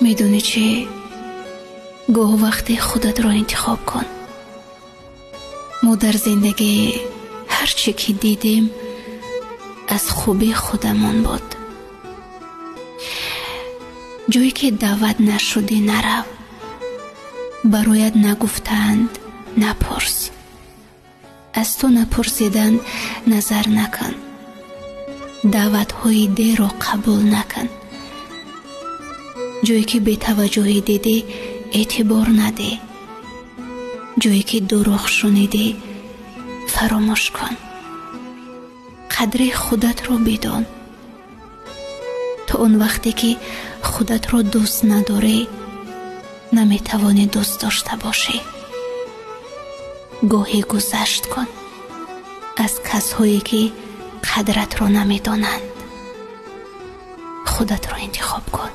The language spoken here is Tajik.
Медонӣ чӣ? Гоҳ вақте худатро интихоб кун. Мо дар зиндагӣ ҳар чӣ ки дидем, аз хубии худамон буд. Ҷое ки даъват нашудӣ, нарав. Бароят нагуфтаанд, напурс. Аз ту напурсиданд, назар накун. Даъватҳои дерро қабул накун. Ҷое ки бетаваҷҷӯҳӣ дидӣ, эътибор надеҳ. Ҷое ки дурӯғ шунидӣ, фаромӯш кун. Қадри худатро бидон. То он вақте ки худатро дӯст надорӣ, наметавонӣ дӯст дошта бошӣ. Гоҳе гузашт кун аз касҳое ки қадратро намедонанд. Худатро интихоб кун.